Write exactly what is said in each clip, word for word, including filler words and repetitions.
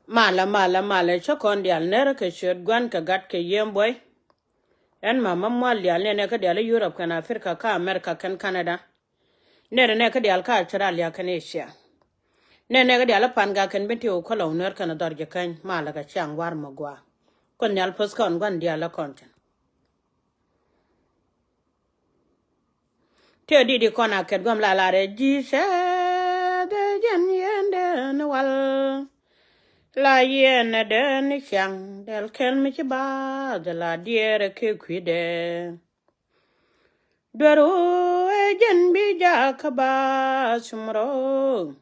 Malɛ, malɛ, malɛ, cä kɔn diaal ner kɛ ciöt Gua̱n kɛ Gat kɛ Yiëë Buɔy. Ɛn ma ma mual diaal nɛnɛ kä diaal i̱ Yurop kɛn Africa kä America kɛn Canada. Nɛnɛ nɛ kä diaal kä Australia kɛn Asia. Nɛnɛ kä diaal i̱ Pan Gak kɛn Bentiu kä Lɔw Nuer kɛn Dhɔr Jikäny, malɛ kɛ ciaŋ War Mɛ Gɔaa. Kuoth Nhial puɔth kɔn Gua̱n diaal ɛ kɔn cin. Tëë di̱t i̱ kɔn a kɛt gua̱m la lar ɛ ji̱ cɛ dhɛ jɛn yɛn dee ni wal. La yɛn ɛ dee ni ciaŋ dɛl kɛn mi ci baath la diɛɛrɛ kɛ kui̱dɛ. Duer wu ɛ jɛn bi jakä baath cumrɔ.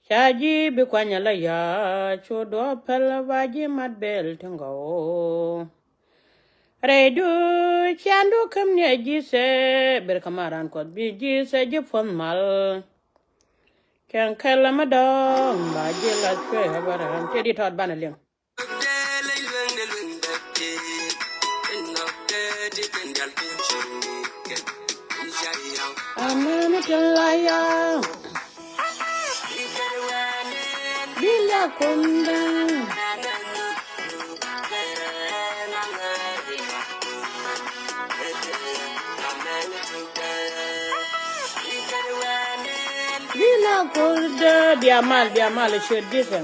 Ca ji̱ bi kuany ala ya cu duɔ̱ɔ̱p päl ba ji̱ mat bel ti ŋɔw. Rɛydu ciandu käm ni a ji̱ sɛ ber kä maran Kuɔth bi ji̱ sɛ ji̱ puɔ̱th mal. Kɛn kɛl mi dɔ̱ŋ ba ji̱ la cuɛ bä ran. Tëë di tɔt banɛ liŋ. Amen tin la ya. Bila kunda. Bila kunda. Bia mal, bia mal, ciöt Ji̱thɛ.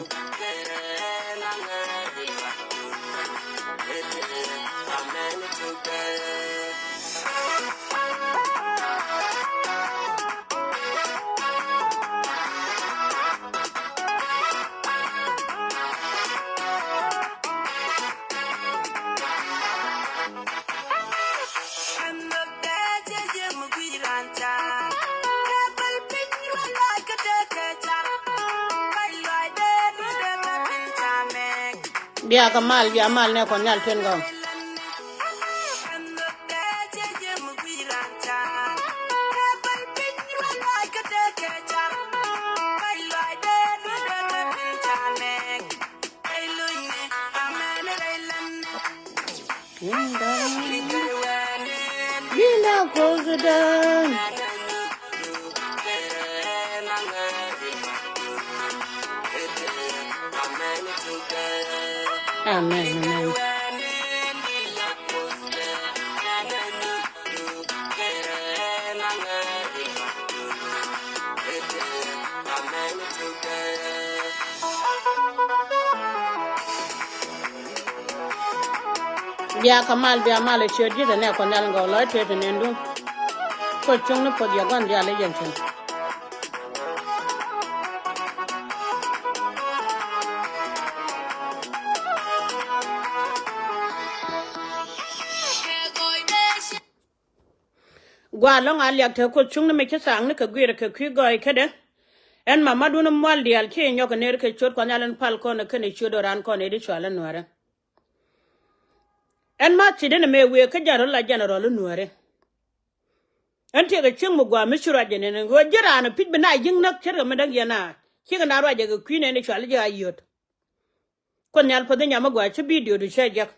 Bia kɛ mal, bia mal nɛ Kuɔth Nhial tin gɔw. Bila kosdan. Amen, amen. Bia kɛ mal, bia mal ɛ ciöt Ji̱thɛ nɛ Kuɔth Nhial in gɔw lɔc tëë ti nɛn dun. Kuoth cuŋni puɔth yɛ gua̱n diaal i̱ yɛn cin. Gua̱a̱r lɔ̱ŋ a liak te Kuoth cuŋni mi ci thaakni kɛ guiir kɛ kui̱ gɔɔy kädɛ. Ɛn mamatdun mual diaal ci nyɔk ner kɛ ciöt Kuɔth Nhial in pal kɔn kɛnɛ ciöt ɔ ran kɔn i̱ di cual in nuäärä. Ɛn ma thi̱t in mëë wëë kä jɛn rɔ la jɛn rɔ li nuäärä. Ɛn tiɛkɛ cieŋ mi gua̱a̱ mi ci ruac jɛ nɛn ɣöö ji̱ raan ɔ pi̱c bi na ji̱ŋ näk ce̱tkɛ mi däk yɛn a cikɛ na ruac jɛ kɛ kui̱ nɛn i̱ cual ji̱ a yöt. Kuoth Nhial puɔth i̱ nyam mi gua̱a̱ ci bidio du cä jek.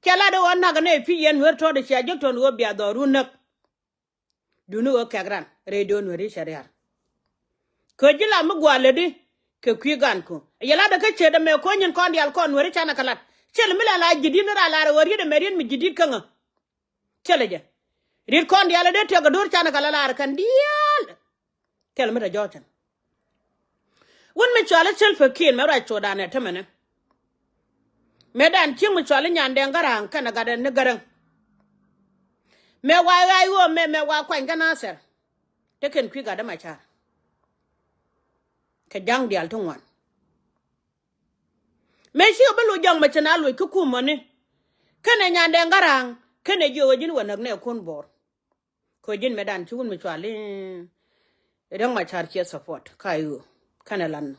Cɛ lat i̱ ɣöö nak nɛ pi̱c yɛn nuer tɔ̱ɔ̱t i̱ cia jek tɔ̱ɔ̱n ɣöö bia dhɔru näk. Duni ɣöö kɛk ran rɛy do̱n nueri cɛ rial. Kɛ ji̱ lam mi gua̱a̱ lätdi kɛ kui̱ gan ku yɛ lat kä ce̱t ɛmɛ ko̱ nyin kɔn diaal kɔn nueri canɛ kɛ lat. Cɛl mi la la ji̱ di̱t ni ral lar ɣöö riet ɛmɛ riet mi ji̱ di̱t käŋä. Cɛl jɛ riet kɔn diaal ɛ dee tiɛk kɛ do̱r canɛ kɛ la lar kɛn diaal. Thil mi te jɔɔcin. Wun mi cuali Salva Kiir mɛ ruac Sudan ɛ tämɛnɛ. Mɛ dan cieŋ mi cuali Nyandɛŋ Garaŋ kɛnɛ gatdɛ ni Garaŋ. Mɛ wa ɣa̱c ɣöö mɛ mɛ wa kuany kä Nasir. Te kɛn kui̱ gatdɛ Macar. Kɛ ja̱ŋ diaal ti ŋuan. Mëë cikɛ bä loc jɔk mɛ cɛ na loc kä kumɔni. Kɛnɛ Nyandɛŋ Garaŋ kɛnɛ jiök ɛ ji̱n wä näk nɛ kun Bor. Kɛ ji̱n mɛ dan ci wun mi cuali Riek Macar ciɛ support ka i̱ ɣöö kɛnɛ lan.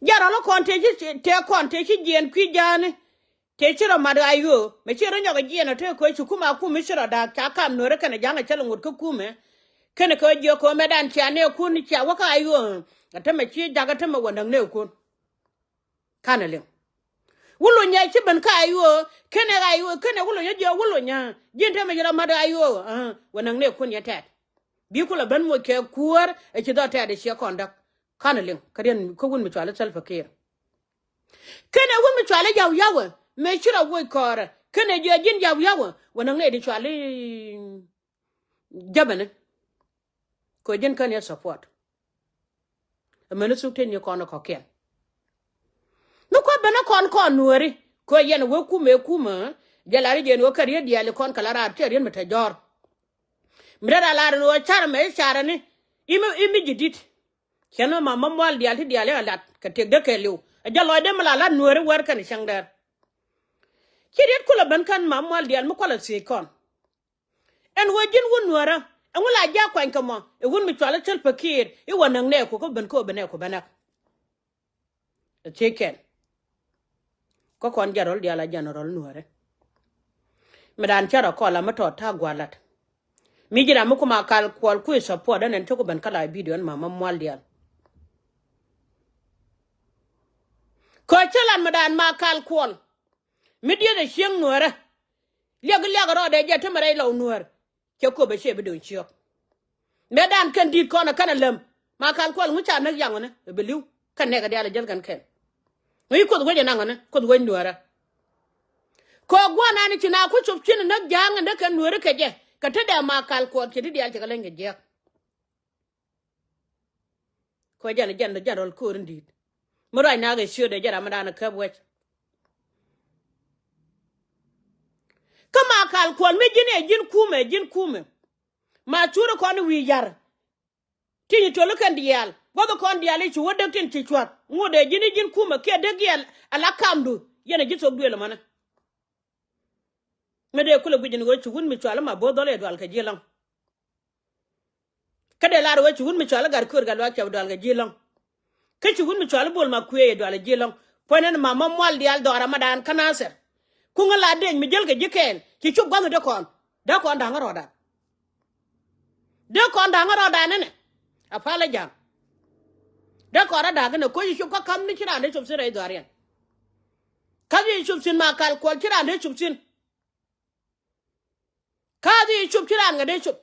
Jɛn rɔ lä kɔn tëë ci tëë kɔn tëë ci jiɛɛn kui̱ ja̱a̱ni. Tëë ci rɔ mat ɣa̱c ɣöö mɛ ci rɔ nyɔk ɛ jiɛɛn ɔ tëë kɛ ci kum a kum mi ci rɔ da̱a̱k ca kam nuɔ̱ɔ̱rä kɛnɛ ja̱ŋ ɛ cäl ŋot kä kumɛ. Kɛnɛ kɛ jiök kɛ ɣöö mɛ dan cia nɛɛkun cia wä ka ɣa̱c ɣöö ɛ tämɛ ci jakä tämɛ wä näk nɛɛkun. Kanɛ liŋ. Wulonyɛ ci ben ka ɣa̱c ɣöö kɛnɛ ɣa̱c ɣöö kɛnɛ wulonyɛ jiök wulonyɛ ji̱n tämɛ ci rɔ mat ɣa̱c ɣöö wä näk nɛɛkun yɛ tɛt. Bi kulɛ ben moc kɛ kuäär ɛ ci dhɔ tɛt ɛ ciɛ kɔn däk. Ka̱n ɛ liŋ kä riɛn kä wun mi cuali Salva Kiir. Kɛnɛ wun mi cuali Yau Yau ɛ mëë ci rɔ woc kɔɔrɛ kɛnɛ jiɛ ji̱n Yau Yau ɛ wä näk nɛy di cuali Germany. Kɛ ji̱n kɛn yɛ support. Amäni thuk tin ni kɔn kɔkiɛn. Mi kua̱ ben a kɔn kɔn Nuääri kɛ yɛn wee kumɛ kumɛ. Jɛ lar i̱ jɛn wee kɛ riet diaal ikɔn kɛ la raar tiɛ riet mi te jɔ̱ɔ̱r. Mi te ra lar in wee car mɛ i̱ carɛ ni imi imi ji̱ di̱t. Cɛn mi ma ma mual diaal ti diaal i̱ a lat kɛ tiɛk dee kɛ liw a jɛ lɔcdɛ mi la lat Nuääri wär kɛn cäŋ dɛr. Ci riet kulɛ ben kɛn ma mual diaal mi kualɛ thiec kɔn. Ɛn wee ji̱n wun Nuäärä ɛŋu la ji̱ a kuany kɛ mɔ ɛ wun mi cuali Salva Kiir i̱ wä näk nɛɛku kä ben kä wä ben nɛɛku ben näk. Ɛ thiec kɛn. Kä kɔn jɛn rɔl diaal a jɛn rɔl Nuäärä. Mi daan cä rɔ kɔl a mi tɔt ta̱a̱ gua̱a̱r lat. Mi ji̱ ram mi ku Makal Kuɔl kui̱ support ɛn ɛn cä ku ben kä la video ɛn ma ma mual diaal. Kɛ cä lat mi daan Makal Kuɔl. Mi dieth ɛ cieŋ Nuäärä. Liak liak rɔɔdɛ jɛ ti mi rɛy lɔw Nuäär. Cɛ kop ɛ ciɛ bi do̱ŋ ciɔk. Mëë dan kɛn di̱t kɔn ɛ kɛn ɛ läm Makal Kuɔl ŋu ca näk yaŋ ɔni ɛ bi li̱w kɛn nɛk ɛ diaal ɛ jäl kɛn kɛn. Ŋu ci Kuoth wec ɛ naŋ ɔni Kuoth wec Nuäärä. Kɛ gua̱n an ci na ku cop cin ɛ näk ja̱a̱ŋ ɛ näk kɛn Nuääri kɛ jɛ kɛ te dɛ Makal Kuɔl cɛ ti diaal cɛ kɛ leny kɛ jiɛk. Kɔ jɛn jɛn jɛn rɔl ko̱r in di̱i̱t. Mi ruac nak ɛ ciötdɛ jɛn ram mi da̱a̱n ɛ käp wec. Kä Makal Kuɔl mi ji̱n ɛ ji̱n kumɛ ji̱n kumɛ. Ma cuuri kɔn i̱ wi̱i̱ ya̱r. Ti nyi toli kɛn diaal gua̱th kɔn diaal i̱ ci wä däk tin ci cua̱th ŋot ɛ ji̱n i̱ ji̱n kumɛ kiɛ däk yɛl ala kamdu. Yɛn ɛ ji̱ thok duël ɛmɔni. Mi dee kulɛ guic in ɣöö ci wun mi cual i̱ ma bo̱o̱th dhɔl yɛ dual kɛ ji̱ lɔ̱ŋ. Kä dee lar wee ci wun mi cɔal i̱ Gat Kueer Gatluak cɛ bi dual kɛ ji̱ lɔ̱ŋ. Kä ci wun mi cɔal i̱ Bol Makuëë yɛ dual kɛ ji̱ lɔ̱ŋ. Puɔ̱ny ɛn mama mual diaal dhɔra madan kä Nathir. Kuŋä la dec mi jäl kɛ ji̱ kɛɛl ci cop gua̱th dee kɔn dee kɔn da̱ŋ rɔɔdan. Dee kɔn da̱ŋ rɔɔdan ɛnɛ. A pal ɛ ja̱a̱ŋ. Dee kɔn rɔ da̱ŋ ɛnɛ koc ci cop kä ka̱m ni ci raan dee cop thi̱n rɛy dhɔriɛn. Ka̱th ci cop thi̱n Makal Kuɔl ci raan dee cop thi̱n. Ka̱a̱th i̱ cop ci raan ŋädɛ cop.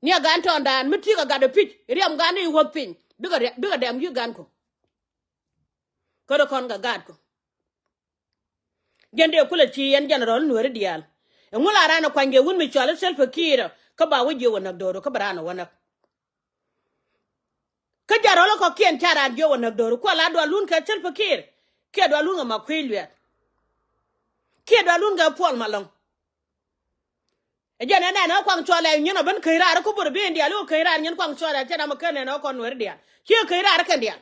Ni a gan tɔ̱ɔ̱ŋdan mi ti̱i̱ kɛ gat ɛ pi̱c riɛm gan i̱ wuɔ̱th piny bikɛ dɛm yi̱ gan kɔ. Kä dee kɔn kɛ gaat kɔ. Jɛn dee kulɛ ci yɛn jɛn rɔl nueeri diaal. Ɛŋu la raan ɛ kuany kɛ wun mi cɔal i̱ Salva Kiir kä ba wä jiɛ wä näk do̱r kä bɛ raan ɛ wä näk. Kä jɛn rɔl kɔ̱kiɛn ca raan jiök ɛ näk do̱r kuɔ la dual lun kɛ Salva Kiir kiɛ dual lun kɛ Makuëë Lueth. Kiɛ dual lun kɛ Puɔl Malɔŋ. Ɛ jɛn ɛn ɛn ɛ kuaŋ cuɔlɛ nyin ɔ ben käc raar kä bor bi in diaal i̱ wä käc raar nyin kuaŋ cuɔlɛ cɛ ram ɛ kän ɛn ɛ kɔn nueeri diaal ciɛ käc raar kɛn diaal.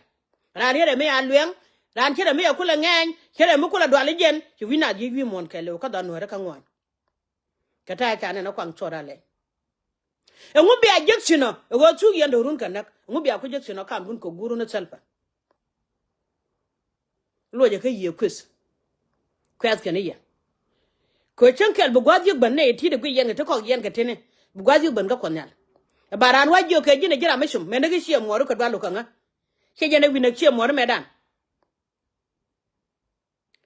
Raan yet ɛ mi a luɛŋ raan cɛ rɛ mi a kulɛ ŋɛɛny cɛ rɛ mi kulɛ dual i̱ jɛn ci wi̱c naath yiëc wi̱i̱ muɔ̱ɔ̱n kɛɛliw kä dhɔn nueeri kä ŋuɔ̱ɔ̱ny. Kɛ ta̱a̱ ca nɛn ɛ kuaŋ cuɔt alɛ. Ɛŋu bia jek thi̱n ɔ ɛ ɣöö thuk yɛn do̱run kɛ näk ɛŋu bia ku jek thi̱n ɔ kamdun kɛ guurun ɛ Salva. Luɔcɛ kä yiëë kueth. Kuɛth kɛn i̱ yɛ. Kɛ cäŋ kɛl bi gua̱a̱th yiëk ben nɛy ti̱t ɛ guic yɛn kɛ ti kɔk yɛn kɛ tini bi gua̱a̱th yiëk ben kä Kuɔth Nhial. Ɛ ba raan wac jiök kɛ ji̱n ɛ ji̱ ram mi cum mɛn däk i̱ ciɛ muɔɔri kɛ dual luk kɛ ŋä. Ciɛ jɛn ɛ wi̱n ɛ ciɛ muɔɔri mɛtdan.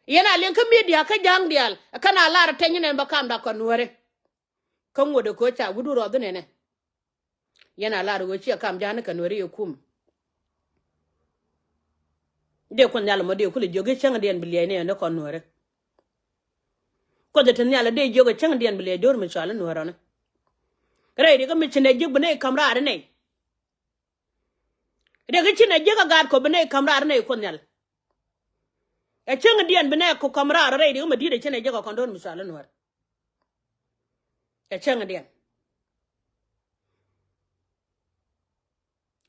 Yɛn a liɛŋ kä midia kä ja̱a̱ŋ diaal ɛ kɛn a lar ɛ tɛny inɛn bä kamda kɔn nuääri. Kä ŋot ɛ ko̱ ca wi̱du rɔɔth inɛnɛ. Yɛn a lar ɛ ɣöö ciɛ kam ja̱a̱n kɛ nuääri yɛ kum. Dee Kuoth Nhial ɛmɔ dee kulɛ jiök i̱ cäŋdiɛn bi liɛcni ɛn dee kɔn nuääri. Kuoth ɛ te nhial ɛ dee jiök ɛ cäŋdiɛn bi liɛc do̱r mi cɔal i̱ nuäär ɔni. Rɛy rikä mi ci nɛ jiök bi nɛy ka̱m raar inɛy. Riɛk i̱ ci nɛ jiäk a gaat kɔ bi nɛy ka̱m raar inɛy Kuoth Nhial. Ɛ cäŋdiɛn bi nɛy kɔ ka̱m raar rɛy riɛk mi di̱t ɛ ci nɛ jiäk a kɔn do̱r mi cɔal i̱ nuäär. Ɛ cäŋdiɛn.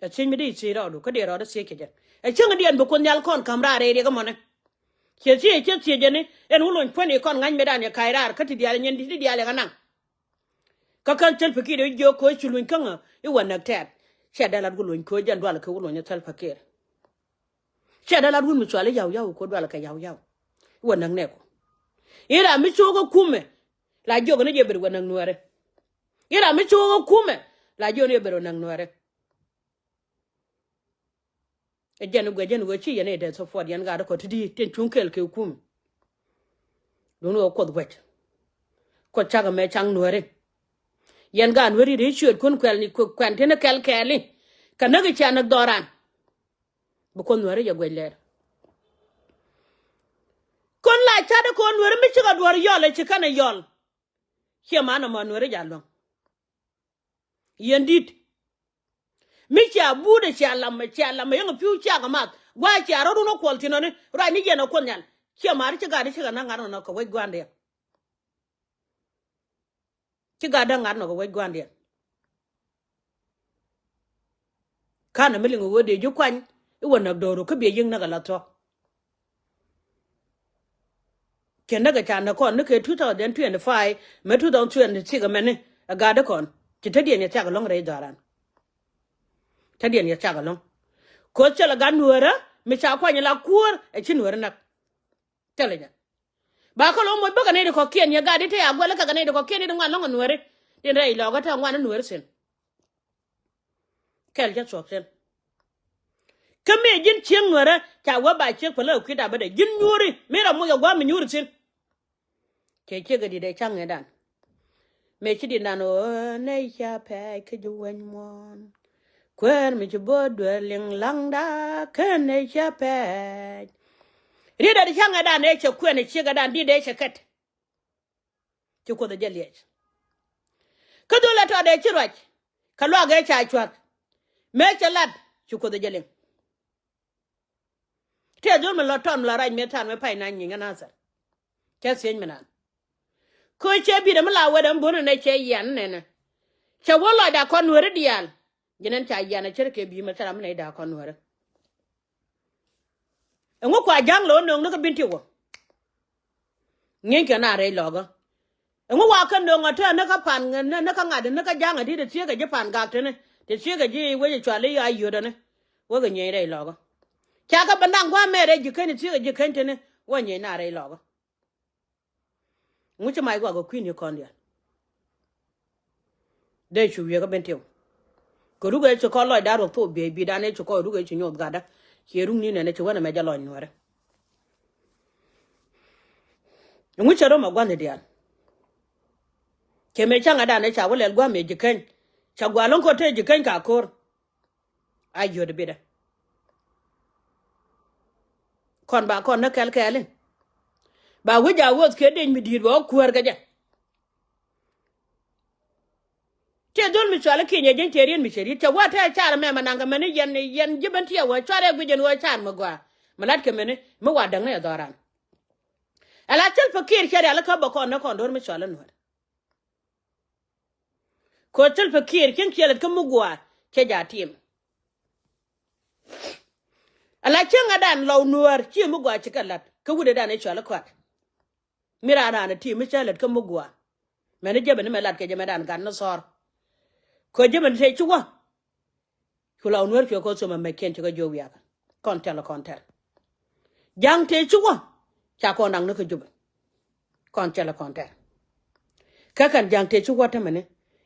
Ɛ thiec mi dee thiec rɔɔdu kä dee rɔɔdu thiec kɛ jɛ. Ɛ cäŋdiɛn bi Kuoth Nhial kɔn ka̱m raar rɛy riɛk ɛmɔni. Ciɛ thiec ciɛ thiec jɛni ɛn wä lony puɔ̱ni kɔn ŋa̱c metdan yɛ ka̱c raar kä ti diaal ɛ nyin ti diaal yɛ kɛ naŋ. Kä kän Salva Kiir ɛ jiök ko̱ ci luny käŋä i̱ wä näk tɛ̈t. Ciɛ dee lat wä luny ko̱ jɛn dual kɛ wä luny ɛ Salva Kiir. Ciɛ dee lat wun mi cual i̱ Yau Yau ko̱ dual kɛ Yau Yau. I̱ wä näk nɛɛku. I̱ ram mi cio̱o̱k ɛ kumɛ la jiök ni jɛ ber wä näk nuääri. I̱ ram mi cio̱o̱k ɛ kumɛ la jiök ni jɛ ber wä näk nuääri. Ɛ jɛn i̱ guɛ jɛn i̱ guɛ ci yɛn i̱ dee support yɛn gaat kɔ ti di̱i̱t tin cuŋ kɛɛl kɛ kum. Duŋni ɣöö Kuoth guɛc. Kuoth cakɛ mɛ caŋ nuääri. Yɛn gaat nuääri ri ciöötkun kuɛl ni kuɛn tini kɛl kɛɛli. Kɛ näk i̱ cia näk dhɔran. Bi Kuoth Nuääri jɛ guɛc lɛr. Kɔn la ca̱t kɔn Nuääri mi cikɛ duɔ̱r yɔl ɛ ci kɛn ɛ yɔl. Ciɛ man ɛmɔ Nuääri jɛ a luäŋ. Yɛn di̱t. Mi cia buudɛ cia lamɛ cia lamɛ yäŋ pi̱w cia kɛ math gua̱a̱ cia rɔ̱ run ɔ kuɔl thi̱n ɔni ruac ni yɛn ɔ Kuoth Nhial. Ciɛ mar ci gat ci kɛ na̱ŋ ŋa̱t ɔnɔ kɛ wec gua̱a̱ndiɛn. Ci gat däŋ ŋa̱t ɔnɔ kɛ wec gua̱a̱ndiɛn. Ka̱n ɛ mi liŋ ɣöö dee ji̱ kuany i̱ wä näk do̱ru kä biɛ yi̱ŋ näk ala thuɔ̱k. Cɛ näk ɛ ca näk kɔn ni kɛ two thousand twenty-five mɛ two thousand twenty-six ɛmɛni ɛ gat däkɔn ci te diɛn yɛ thiak ɛlɔ̱ŋ rɛy dhɔran. Te diɛn yɛ thiak ɛlɔ̱ŋ. Koth cɛ lɛ gat Nuäärä mi ca kuany la kuäär ɛ ci Nuäärä näk. Thilɛ jɛ. Ba kä lo̱ moc bäkɛ nɛy ti kɔ̱kiɛn yɛ gat di te a guɛl kä kɛ nɛy ti kɔ̱kiɛn di ti ŋuan lɔ̱ŋ ɛ Nuääri. Tin rɛy lɔ̱kä te ŋuan ɛ Nuääri thi̱n. Kɛl cä thuɔ̱k thi̱n. Kä mëë ji̱n cieŋ Nuäärä ca wä ba ciek pälä kui̱da bädɛ ji̱n nyuuri mi rɔ moc ɛ gua̱a̱m mi nyuuri thi̱n. Cɛ ciek ɛ di̱t ɛ ca̱ŋ ɛ dan. Mëë ci di̱t dan ɣöö nɛy ca pɛɛc kä ji̱ weny muɔ̱ɔ̱n. Kuäär mi ci bo̱o̱t dueer liŋ laŋda kä nɛy ca pɛɛc. Riet ɛ di ca̱ŋ ɛ dan ɛ cɛ kuɛn ɛ ciek ɛ dan di̱t ɛ cɛ kɛt. Ci Kuoth ɛ jɛ liɛc. Kä dhol ɛ tɔt ɛ ci ruac kɛ luak ɛ ca cua̱th. Mëë cɛ lat ci Kuoth ɛ jɛ liŋ. Tëë dhol mi lɔ tɔn mi lɔ rac mëë tha̱a̱n mëë pay na nyieny kä Nathɛr. Cɛ thiec mi naan. Kä cɛ bi̱i̱dɛ mi la wetdɛ mi bo̱n ɛnɛ cɛ yian nɛnɛ. Cɛ wä lɔcda kɔn Nuääri diaal. Ji̱n ɛn ca yian ɛ ce̱tkɛ bi̱i̱ mi thil ram mi nɛy da̱a̱ kɔn Nuääri. Ɛŋu kua ja̱ŋ lo̱o̱ nööŋ ni kä Bentiu ɔ? Ŋi̱eeckɛ naan rɛy lɔ̱kä. Ɛŋu wa kɛ nööŋ ɔ te ni kä pan ni kä ŋa̱t ni kä ja̱ŋ ɛ ti te thieekä ji̱ pan gak teni te thieekä ji̱ wec ɛ cual i̱ a yio̱t ɛni. Wekɛ ŋi̱eec rɛy lɔ̱kä. Ca kɛ ben da̱ŋ gua̱a̱mɛ rɛy ji̱ keny te thieekä ji̱ keny teni wä ŋi̱eec naan rɛy lɔ̱kä. Ŋu ci mac guak kɛ kui̱n ni kɔn diaal. Dee cu wiee kä Bentiu. Kɛ ruk ëë ci kɔn lɔcda ruɔk thok biey bi̱i̱dan ëë ci kɔn ruk ëë ci nyoth gatdä. Ciɛ ruk ni nɛn ëë ci wänɛ mɛ jɛ lɔc Nuäärä. Ŋu cɛ röm ɛ gua̱n ni diaal. Cɛ mëë ca̱ŋ ɛ dan ëë ca wä lɛl gua̱a̱m ëë ji̱ keny. Ca gua̱a̱ lo̱ŋ kɔn te ji̱ keny ka ko̱r. A yio̱t bitdä. Kɔn ba kɔn ni kɛl kɛɛli. Ba wi̱c a wuɔth kiɛ dec mi di̱i̱t bɛ wä kuäär kɛ jɛ. Tiɛ dhol mi cual i̱ kinyɛ ji̱n tiɛ riet mi cɛ riet cɛ wä tɛ car mɛmɛ naŋ kɛ mɛni yɛn yɛn ji̱ ben tiɛ wä cuarɛ guic ɛn wä car mi gɔaa. Mi lat kɛ mɛni mi wa däŋni ɛ dhɔran. Ala thil pɛ kiɛɛr cɛ rial ikä bä kɔn ni kɔn do̱r mi cual i̱ Nuäär. Kɛ thil pɛ kiɛɛr cieŋ ciɛ lät kä mi gɔaa cɛ ja tim. Ala cieŋ ɛ dan lɔw Nuäär ci mi gɔaa ci kɛ lat kä wut ɛ dan i̱ cual i̱ kɔat. Mi raan raan ɛ ti mi cä lät kä mi gɔaa. Mɛn i̱ jɛ ben imɛ lat kɛ jɛ mɛ dan gat ni thɔr. Kɛ jɛ ben te ci wä. Cu la wä Nuäär cuɛ kɔn thom amɛckiɛn ci kɛ jiök wiakä. Kɔn tɛl kɔn tɛl. Ja̱ŋ tëë ci wä. Ca kɔn da̱ŋ ni kä Jubɛ. Kɔn tɛl kɔn tɛl. Kä kɛn ja̱ŋ tëë ci wä tämɛni.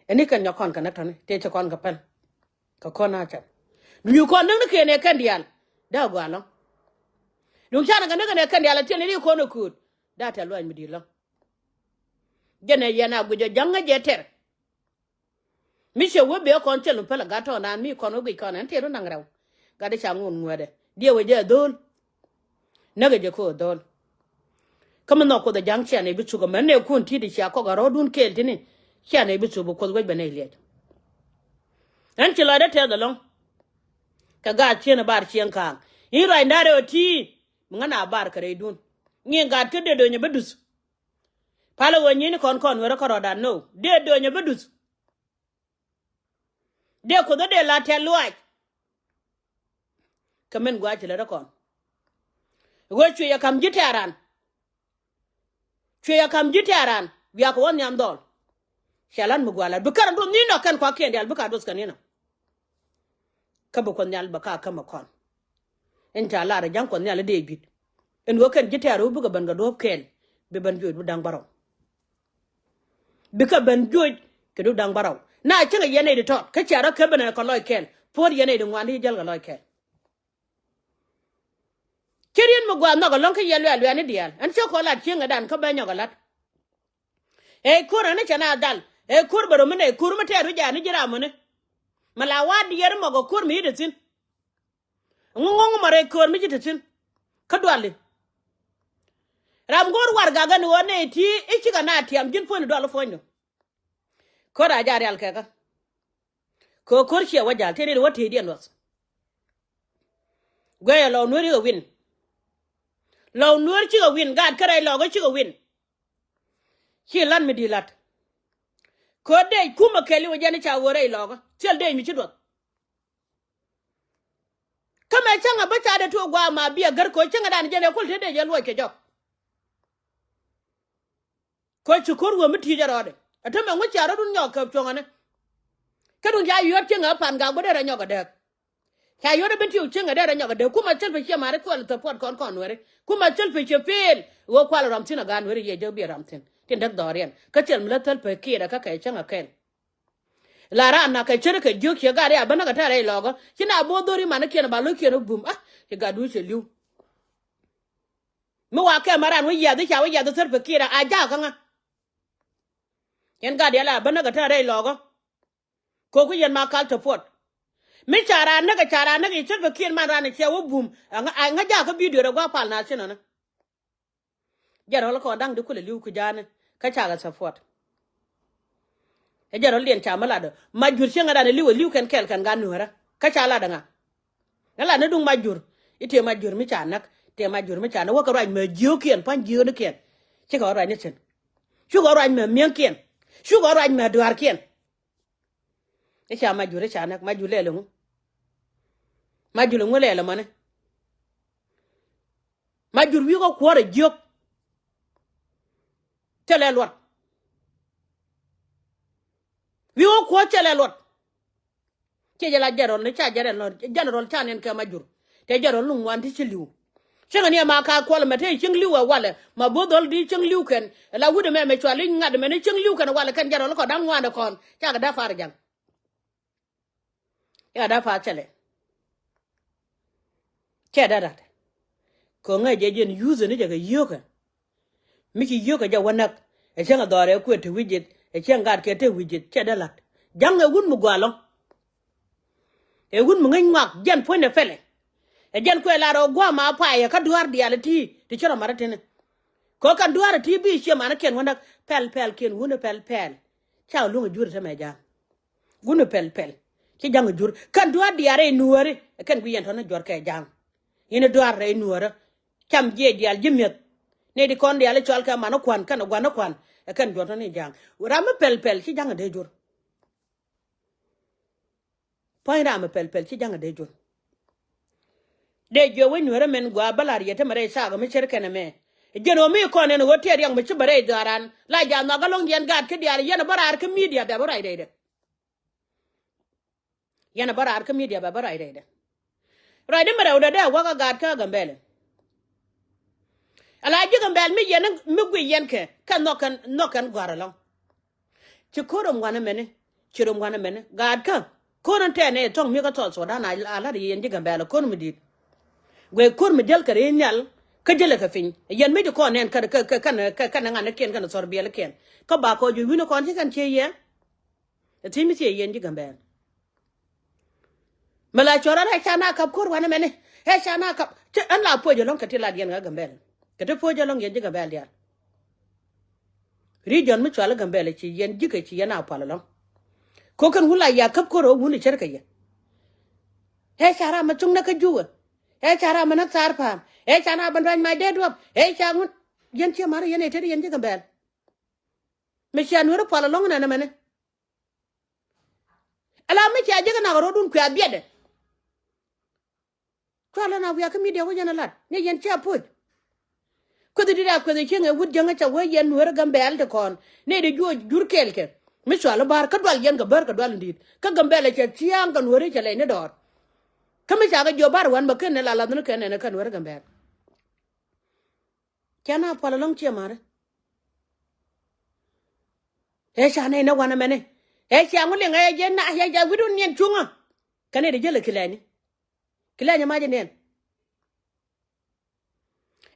Ɛni kɛn nyɔk kɔn kɛn ɛ tɔ̱ni tëë ci kɔn kɛ pɛl. Kɛ kɔn a cɛl. Duŋ kɔn näk ni kɛn ɛ kɛn diaal. Dee a gɔaa lɔ̱ŋ. Duŋ canɛ kɛ näk kɛn ɛ kɛn diaal ɛ thil ni ri kɔn ɛ kööt. Dee a tɛl luaac mi di̱i̱t lɔ̱ŋ. Jɛn ɛ yɛn a guic ɔ ja̱ŋ ŋäc jɛ tɛr. Mi ciɛ wee bee kɔn cɛ lum pälɛ gat tɔɔndan mi kɔn wee guic kɔn ɛn tëë run da̱ŋ rɛw. Gat i̱ ca ŋun ŋuɛɛdɛ diɛ wee jɛ dho̱o̱l. Näkɛ jɛ ko̱o̱r dho̱o̱l. Kä mi nhɔk Kuoth ɛ ja̱ŋ ciɛ nɛy bi thuk ɛmɛn nɛy kuɔn ti̱i̱t i̱ cia kɔk ɛ rɔ̱ɔ̱dun kɛɛl ti̱ni. Ciɛ nɛy bi thuk bi Kuoth wec bɛ nɛy liɛc. Ɛn ci lɔcdä tɛth ɛlɔ̱ŋ. Kɛ gaat cieŋ ɛ bar cieŋ kaaŋ i̱ ruacdan rɛw ɛ ti̱i̱. Mi ŋän a bar kɛ rɛydun. Ŋi̱i̱ŋ gaat kä dee do̱nyɛ bi duth. Palä ɣöö nyi̱i̱ni kɔn kɔn wërä kärɔɔdan no dee do̱nyɛ bi duth. Dee Kuoth ɛ dee la tɛ̈th luaac. Kɛ min gua̱a̱c ci lät ɛ kɔn. Ɣöö cuɛ yɛ ka̱m ji̱ tɛ̈ran. Cuɛ yɛ ka̱m ji̱ tɛ̈ran wiakɛ wä nhiam dhɔl. Cɛ la̱t mi gua̱a̱c la̱t bi kärä duɔth ni̱n nɔ kɛn kuakiɛn diaal bikɛ a duɔth kɛ ni̱n nɔ. Kä bi Kuoth Nhial bɛ ka kämɛ kɔn. Ɛn ca lar ɛ ja̱ŋ Kuɔth Nhial i̱ dee bi̱t. Ɛn ɣöö kɛn ji̱ tɛ̈r ɣöö bikɛ ben kɛ duɔ̱ɔ̱p kɛɛl bi ben juɔc bi da̱ŋ bärɔw. Bikɛ ben juɔc kɛ duɔ̱ɔ̱p da̱ŋ bärɔw. Na cäŋɛ yɛn nɛy di tɔt kä cia rɔ kɛ ben ɛ kɛ lɔc kɛɛl puɔ̱t yɛn nɛy di ŋuan di jälkɛ lɔc kɛɛl. Ci riet mi gua̱a̱th nhɔk ɛlɔ̱ŋ kä yɛ luɛɛl luɛɛl ni diaal ɛn cä kɔn lat cieŋ ɛ dan kä bɛ nyɔk ɛ lat. Ëë ko̱r ɛn ni cɛ na dhal ëë ko̱r bɛ rɔ mi nɛy ko̱r mi tɛɛr wi̱c ɛ ni ji̱ ram muni. Mi la wa̱a̱ diɛɛr mɔk ɛ ko̱r mi yi̱t ɛ thi̱n. Ŋuŋ ŋuŋ ma rɛy köör mi ci te thi̱n. Kä duali. Ram go̱o̱r warɛgak ɛn ɣöö nɛy ti i̱ cikɛ na tiam ji̱n puɔ̱nydu dual puɔ̱nydu. Ko̱r a jaa rial kɛkä. Kɛ ɣöö ko̱r ciɛ wä ja̱l tëë nɛy ti wä tëëdiɛn luɔth. Guɛyɛ lɔw nueer cikɛ win. Lɔw nueer cikɛ win gaat kä rɛy lɔkä cikɛ win. Ci la̱t mi di̱i̱t la̱t. Kɛ ɣöö dec kumɛ kɛɛliw ɛ jɛn i̱ ca ɣöö rɛy lɔkä thil dec mi ci duɔth. Kä mɛ cäŋɛ bä ca dee tuɔɔk gua̱a̱ ma biɛ gär kɛ ɣöö cäŋɛ dan jɛn ɛ kul te dec ɛ luɔc kɛ jɔk. Kɛ ɣöö ci ko̱r wee mi ti̱i̱c ɛ rɔɔdɛ ɛ te mɛ ŋuc cia rɔ̱dun nyɔk kɛ cuɔ̱ŋäni. Kä duŋ ca yuɔ̱t cäŋɛ pan gak bä derɛ nyɔk ɛ dääk. Ca yuɔ̱t ɛ ben tiɛw cäŋɛ derɛ nyɔk ɛ dääk kumɛ thil pɛ ciɛ mari kuɛl thop puɔt kɔn kɔn nuɛri kumɛ thil pɛ ciɛ peel. Ɣöö kual ram thi̱n ɛ gaat nuɛri yɛ jɛ biɛ ram thi̱n tin däk dhɔriɛn kä thil mi lä thil pɛ kiɛt ɛ kä kɛ cäŋɛ kɛl. La raan na kɛ cär kɛ jiök ciɛ gat ya bä näk kɛ tɛ̈r rɛy lɔkä ci na bo̱o̱ dho̱ri manikiɛn ba lo̱ckiɛn wä bum a ci gatdu cɛ li̱w. Mi wa kɛm a ran wä yiath i̱ ca wä yiath i̱ thär pɛ kiɛt a jakä ŋa. Yɛn gat ya la bä näk kɛ tɛ̈r rɛy lɔkä. Ko̱k ku yɛn ma kal te puɔt. Mi ca raan näk kɛ ca raan näk i̱ thär pɛ kiɛt man ran i̱ ciɛ wä bum. Ŋa jakä bidio rɛ gua̱a̱ pal na thi̱n ɔnä. Jɛn rɔl kɔn da̱ŋ di kulɛ li̱w ku ja̱a̱ni kä cakɛ support. Ɛ jɛn rɔl diɛn ca mi latdä ma jur cieŋ ɛ dan ɛ li̱w ɛ li̱w kɛn kɛɛl kɛn gan nueerä kä ca latdä ŋa. Ŋä latni duŋ ma jur i̱ tëë ma jur mi ca näk tëë ma jur mi ca näk wäkɛ ruac mɛ jiöökiɛn pa̱ny jiöönikiɛn. Cikɛ ruac ni thi̱n. Cukɛ ruac mɛ mi̱eŋkiɛn. Cukɛ ruac mɛ dua̱a̱rkiɛn. I̱ ca ma jur i̱ ca näk ma jur lɛl ɛŋu. Ma jur ɛŋu lɛl ɛmɔni. Ma jur wi̱i̱ kä kuɔ̱r ɛ jiök. Thilɛ luɔt. Wi̱i̱ kä kuɔ̱r thilɛ luɔt. Ciɛ jɛ la jɛn rɔl ni ca jɛn rɔl ni jɛn rɔl ca nɛn kɛ ma jur. Tɛ jɛn rɔl ni ŋuan ti ci li̱w. Cieŋɛ ni ɛma ka kuɔl mɛ te cieŋ li̱w ɛ walɛ ma bo̱o̱th dhɔl di cieŋ li̱w kɛn. Ɛ la wut ɛmɛ mɛ cual i̱ ŋa̱t ɛmɛ ni cieŋ li̱w kɛn walɛ kɛn jɛn rɔl kɔn da̱ŋ ŋuan ɛ kɔn cakɛ da̱ par ja̱ŋ. Cakɛ da̱ par cɛlɛ. Cɛ da̱ rat. Kɛ ŋäc jɛ jɛn yuth ni jɛ kɛ yio̱o̱kɛ. Mi ci yio̱o̱kɛ jɛ wä näk ɛ cäŋ ɛ dhɔr ɛ kuëë te wi̱c jɛ ɛ cäŋ gat kɛ te wi̱c jɛ cɛ da̱ la̱t. Ja̱ŋ ɛ wut mi gua̱a̱ lɔ̱ŋ. Ɛ wut mi ŋäc ŋuak jɛn puɔ̱nydɛ pɛlɛ. Ɛ jɛn kuɛ lar ɛ gua̱a̱ ma payɛ kä dua̱r diaal ɛ ti̱i̱ ti ci rɔ mat ɛ tini. Kɛ ɣöö kɛn dua̱r ɛ ti̱i̱ bi ciɛ manikiɛn wä näk pɛl pɛl kiɛn wun ɛ pɛl pɛl. Ca luŋ ɛ jur ɛ tämɛ ja̱a̱ŋ. Wun ɛ pɛl pɛl ci ja̱ŋ ɛ jur kɛn dua̱r diaal rɛy nuääri. Ɛ kɛn guic yɛn tɔ̱nä juɔ̱r kɛ ja̱a̱ŋ. Yɛn ɛ dua̱r rɛy nuäärä. Cam jiɛc diaal ji̱ mi̱eth. Nɛy ti kɔn diaal i̱ cɔal kɛ man i̱ kua̱n kɛn i̱ gua̱n i̱ kua̱n ɛ kɛn juɔ̱r tɔ̱ ni ja̱a̱ŋ. Ram mi pɛl pɛl ci ja̱ŋ ɛ dee juɔ̱r. Puɔ̱ny ram mi pɛl pɛl ci ja̱ŋ ɛ dee juɔ̱r. Dee jiɔ wec nueerä mɛn gua̱a̱ bä la̱r yɛ te mɛ rɛy thaak mi cär kɛn ɛmɛ. Jiɛn ɣöö mi kɔn ɛn ɣöö tiɛɛt riɛk mi ci bä rɛy dhɔaaran la ja̱a̱ŋ nhɔakä lo̱ŋ yɛn gaat kä diaal yɛn ɛ bä raar kä midia bɛ bä ruac rɛydɛ. Yɛn a bä raar kä midia bɛ bä ruac rɛydɛ. Ruacdä mi rɛwdɛ dee a wäk a gaat kä Gambɛlɛ. Ala ji̱ Gambɛl mi yɛn mi guic yɛn kɛ kɛ nhɔk kɛn nhɔk kɛn gua̱r ɛlɔ̱ŋ. Ci ko̱r rom gua̱n ɛmɛni ci rom gua̱n ɛmɛni gaat kä ko̱r in tɛɛn ɛ thɔ̱ŋ mi kä South Sudan a la̱t yɛn ji̱ Gambɛlɛ ko̱r mi di̱i̱t. Guɛ ko̱r mi jäl kɛ rɛy nhial kä jälɛ kɛ piny yɛn mi ji̱ kɔn nɛn kɛn kɛn kɛn kɛn ŋa̱n ni kiɛn kɛn thɔr biɛl kiɛn kä ba kɔ juɔc wi̱n kɔn ci kɛn ciey yɛ. Ɛ thi̱n mi thiee yɛn ji̱ Gambɛl. Mi la cuɔr an ɛ ca na kap ko̱r wanɛ mɛni ɛ ca na kap cä ɛn la puɔc ɛlɔ̱ŋ kɛ ti lat yɛn ɣä Gambɛl. Kɛ ti puɔc ɛlɔ̱ŋ yɛn ji̱ Gambɛl diaal. Region mi cual i̱ Gambɛl ci yɛn ji̱ kɛ ci yɛn a pual ɛlɔ̱ŋ. Ko̱ kɛn wun la ya kap ko̱r ɣä wun i̱ cär kɛ yɛ. Ɛ ca ram mi thuŋ nä kä Juwä. Ɛ ca ram mi nä thaar pa̱a̱m ɛ ca na bä duany mac dee duɔ̱p ɛ ca ŋun. Yɛn ciɛ ma̱r yɛn ɛ tet yɛn ji̱ Gambɛl. Mi cia nueeri pual ɛlɔ̱ŋ nɛnɛ mɛni. Ala mi cia ji̱ kɛ nak ro̱dun kuɛ a biɛtdɛ. Cual ɛn a wiak kä midia wä yɛn a lat ni yɛn cia puɔ̱c. Kueth dit a kueth cieŋ ɛ wut jäŋä ca wee yɛn nueeri Gambɛl ti kɔn ni di juɔc jur kɛɛl kɛ. Mi cual i̱ ba̱r kä dual yɛn kɛ bär kɛ dual in di̱i̱t kä Gambɛl ɛ cɛ thia̱a̱ŋ kɛ nueeri cɛ lɛy ni dɔɔr. Kä mi ca kɛ jiɔ ba̱r wan bä ken ni la lath ni kɛn nɛn ɛ kɛ nueeri Gambɛl. Cɛ na pual ɛlɔ̱ŋ ciɛ ma̱ri. Ɛ ca nɛy nɛ wanɛ mɛni ɛ cia ŋu liŋ ɛ jɛ na ɛ jɛ wi̱dun niɛn cuŋä. Kɛn ɛ di jälɛ kilɛni kilɛni mac ɛ niɛn.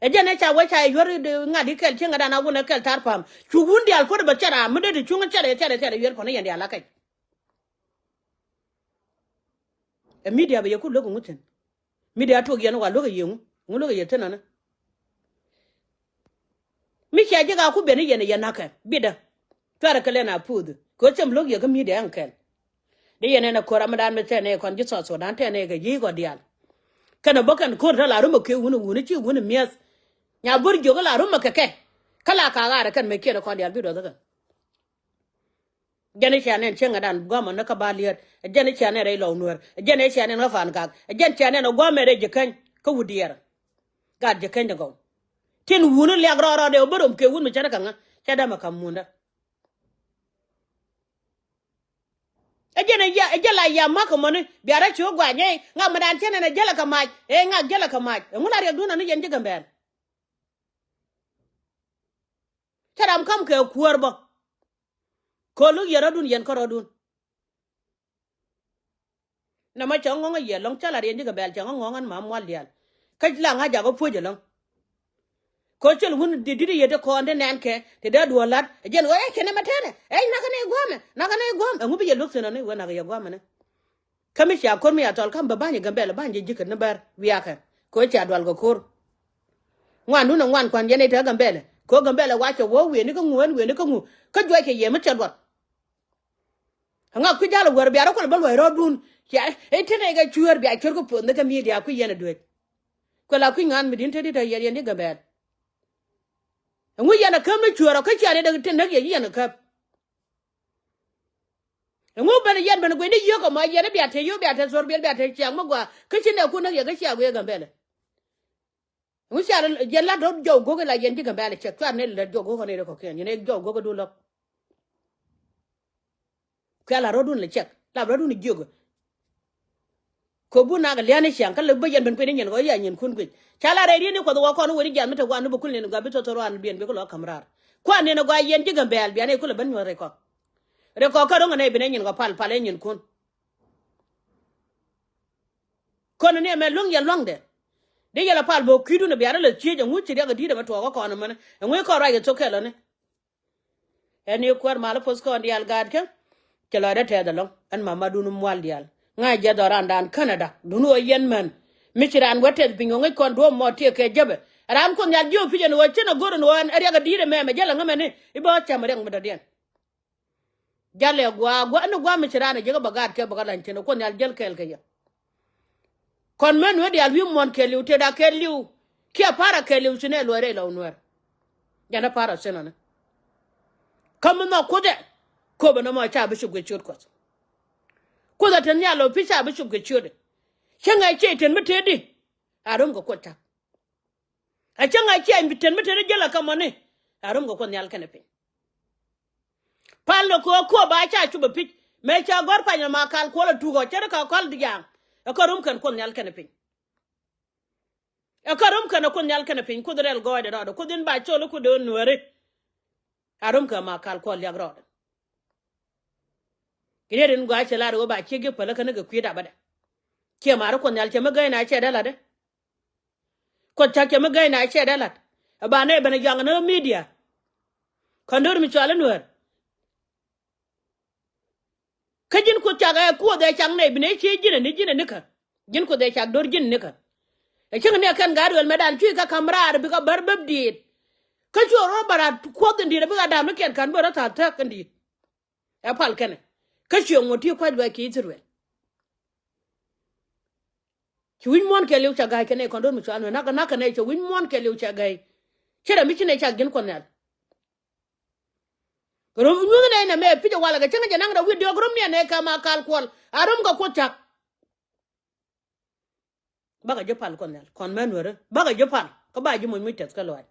Ɛ jɛn ɛ ca wee ca ɛ yuäri ŋa̱t i̱ kɛl cieŋ ɛ dan a wun ɛ kɛl tar pa̱a̱m cu wun diaal puɔ̱t ɛ bɛ cɛ ram mi dee ti cuŋä cɛ rɛ cɛ rɛ cɛ rɛ yuɛl puɔ̱n ɛ yɛn diaal a kɛc. Ɛ midia bɛ yɛ ku lo̱k ŋu thi̱n. Mi dee a tuɔk yɛn wa luäk a yieŋu, ŋu luäk a yɛ thin nɔni. Mi cia ji̱ ka ku ben i̱ yɛn i̱ yɛn na̱kɛ bitdä. Cuarɛ kɛ lɛn a puuth kɛ ɣöö cɛm lo̱k yɛ kä mi̱i̱dɛ ɛn kɛl. Di yɛn ɛn a ko̱r amɛdan mi tɛn ɛ kɔn ji̱ South Sudan tɛn ɛ kɛ ji̱ kɔ diaal. Kɛn a bä kɛn ko̱r te la rumä kɛ wun wun ci wun mi̱eth. Nya bo̱r jiök la rumä kɛ kɛ. Kä la ka ɣaarɛ kɛn mɛ kiɛn ɛ kɔn diaal bi duɔth kɛ. Jɛn i̱ cia nɛn cieŋädan gua̱a̱mä ni kä ba liet. Jɛn i̱ cia nɛn rɛy lɔw nueer. Jɛn i̱ cia nɛn ɣä fan gak. Jɛn cia nɛn ɛ gua̱a̱mɛ rɛy ji̱ käny kä wut diɛɛr. Gat ji̱ käny ɛ gɔw. Tin wuni liak rɔɔd rɔɔdɛ ɔ bä rom kɛ wun mi cɛ ni kaŋä cɛ dämɛ ka̱m mundä. Ɛ jɛn ɛ jɛ la yia ma̱k ɛmɔni bia rɔ ci wä gua̱a̱ nyɛy ŋak mi daan cä nɛn ɛ jäl ɛ kɛ mac ɛ ŋak jäl ɛ kɛ mac ɛŋu la riɛkdun ani yɛn ji̱ Gambɛl. Cä ram ka̱m kɛ kuäär bä. Kɛ luk yɛ rɔ̱dun yɛn kä rɔ̱dun. Nɛmɛ cɛ ŋɔ̱ŋ a yɛ lɔ̱ŋ cä la riɛn ji̱ Gambɛl cɛ ŋɔ̱ŋ ŋɔ̱ŋ ɛn ma mual diaal. Kä la ŋa̱c jakä puɔ̱c ɛlɔ̱ŋ. Kɛ col wun di di̱t yɛ ti kɔn ti nɛn kɛ ti dee duɔ̱ɔ̱r la̱t ɛ jɛn ɣöö ɛ cɛ nɛmɛ tɛnɛ ɛ nakä nɛy gua̱a̱mɛ nakä nɛy gua̱a̱mɛ ɛŋu bi yɛ luäk thi̱n ɔni wee nakä yɛ gua̱a̱mɛ ni. Kä mi cia ko̱r mi ca thɔl ka̱m bä ba̱ny ɛ Gambɛl ba̱ny jɛ ji̱ kɛ ni bär wiakɛ. Kɛ ɣöö cia dual kɛ ko̱r. Ŋuandun ɛ ŋuan kuan yɛn i̱ te Gambɛl kɛ ɣöö Gambɛl ɛ wa cɛ wä wieni kä ŋu ɛn wieni kä ŋu kä juɔc kɛ yɛ mi cɛ duɔt. Ŋa kui̱ jal ɛ wär bia rɔ kual bä luɔc rɔɔdun. Cia i̱ te nɛy kɛ cuäär bia cuäär kä puɔth ni kä midia kui̱ yɛn ɛ duec. Kuɛ la kui̱ ŋa̱a̱n mi di̱n te di̱t ɛ yɛn yɛn ji̱ Gambɛl. Ɛŋu yɛn ɛ käp ni cuäär ɔ kä cia ni dee te näk yɛ ji̱ yɛn ɛ käp. Ɛŋu ben yɛn ben guic ni yiök ɛmɔ yɛn i̱ bia te yio̱w bia te thor biɛl bia te ciaŋ mi gɔaa kä ci nɛɛkun näk yɛ kä cia guic ɛ Gambɛl. Ɛŋu cia jɛ lat rɔ̱ jɔw go̱k ila yɛn ji̱ Gambɛl cɛk cuat ni lat jɔw go̱k ni rɛ kɔkiɛn yɛn jɔw go̱k du lɔk. Kuɛ lat rɔ̱dun lɛ cɛk lap rɔ̱dun jiök. Kɛ bu nak liani ciaŋ kä lɛ bä yɛn ben kui̱n inyɛn kɔ ya nyɛn kun guic ca la rɛy rieni kuɔth wä kɔn weri jian mi te wan ni bä kul nin gua bi thɔthɔ ruan bien bi kɛ lɔ kam raar. Kuan nin gua yɛn ji̱ Gambɛl bian i̱ kulɛ ben nyuɔth rɛy kɔk. Rɛy kɔk kä ro̱ŋ anɛ bi nɛ nyɛn kɔ pal pal inyɛn kun. Kɔn ni ɛmɛ luäŋ yɛ luaŋdɛ. Di yɛl a pal bä kui̱dun a biarä lɛ thiec ɛŋu ci riɛk a di̱i̱t ɛmɛ tuɔɔk kä kɔn ɛmɛni ɛŋu i̱ kɔn ruac yɛ thok kɛl ɔni. Ɛn i̱ kuäär mal i̱ poth kɔn diaal gaatkä. Cɛ lɔcdä tɛth ɛlɔ̱ŋ ɛn mamadun mual diaal ŋa̱c jɛ dhɔrandan Canada dun ɣöö yɛn män. Mi ci raan wä tɛth piny ɣöö ŋäc kɔn duɔ̱ɔ̱p mɔ tiɛɛk kɛ jäpɛ. Raan Kuoth Nhial jiök pi̱c ɛn ɣöö cin a go̱r ɛn ɣöö ɛn riɛk a di̱i̱t ɛmɛ ɛmɛ jälɛ ŋämɛni i̱ bä cam riɛk mi dɔ̱diɛn. Jalɛ gua̱a̱ gua̱a̱ ni gua̱a̱ mi ci raan a jiäkä bä gaat kɛ bä kä la̱ny thi̱n a Kuoth Nhial jäl kɛɛl kɛ yɛ. Kɔn män wee diaal wi̱i̱ muɔ̱n kɛɛliw tëëda kɛɛliw kiɛ pa̱a̱r a kɛɛliw thi̱n ɛ luɔ̱c rɛy lɔw nuäär. Jɛn ɛ pa̱a̱r a thi̱n ɔni. Kä mi nhɔk Kuoth ɛ köpɛ nɔmɔ ca bi cop kɛ ciöt Kuɔth. Kuoth a te nhial lɔ pi̱ ca bi cop kɛ ciöt ɛ. Cä ŋɛc ciɛc ten mi tëëdi a röm kɛ Kuoth cak. A cäŋ a ciɛny bi ten mi ten jäl a kamɔni. A rom kɛ Kuoth Nhial kɛnɛ piny. Pal ni köö köö ba ca cupɛ pi̱c mëë ca gɔ̱r pany ma kal kuɔl a tuk ɔ cɛ ri ka kɔl diaŋ. Ɛ kä rom kɛn Kuoth Nhial kɛnɛ piny. Ɛ kä rom kɛn Kuoth Nhial kɛnɛ piny Kuoth rɛl gɔɔydɛ rɔɔdɛ Kuoth in ba col i̱ Kuoth in nuääri. A rom kɛ ma kal kuɔl liak rɔɔdɛ. Kɛ riet in gɔaa cɛ lar ɣöö ba ciek ji̱ päl kä ni kɛ kui̱ dapä dɛ. Ciɛ ma̱a̱ri Kuoth Nhial cɛ mi gäy na cɛ dee lat dɛ. Kuoth cak cɛ mi gäy na cɛ dee lat. Ɛ ba nɛy ben ɛ jɔaŋ ni midia. Kɔn do̱r mi cɔal i̱ nuäär. Kä ji̱n Kuoth cak ɛ Kuoth ɛ cak nɛy bi nɛy ciec ji̱n ɛ ni ji̱n ɛ nikä. Ji̱n Kuoth ɛ cak do̱r ji̱n ɛ nikä. Ɛ cäŋ ni ɛ kɛn gaat ruɛl mɛtdan cuc kä ka̱m raar bikɛ bär bäp diit. Kä cuɔ rɔ bä raar Kuoth in di̱i̱t ɛ bikɛ da̱a̱m ni kiɛn ka̱n bä rɔ tha̱a̱k thäk in di̱i̱t. Ɛ pal kɛnɛ kä ciɛ ŋuɔ̱t ti kua̱c luaac kɛ Ithɛrɛl. Ci wi̱c muɔ̱ɔ̱n kɛɛliw ca ga̱a̱c kɛnɛ kɔn do̱r mi cual mi nak nak kɛnɛ cɛ wi̱c muɔ̱ɔ̱n kɛɛliw ca ga̱a̱c. Ci rɛ mi ci nɛ cak ji̱n Kuɔth Nhial. Rom nyuth nɛ nɛ mɛ pi̱c ɛ walɛ kɛ cäŋ jɛ naŋ rɛ wi̱i̱ diɔ̱k rom niɛn nɛ kɛ ma kal kuɔl a rom kɛ Kuoth cak. Bakɛ ji̱ pal Kuɔth Nhial kɔn mɛn weri bakɛ ji̱ pal kä ba ji̱ moc moc tɛth kä luaac.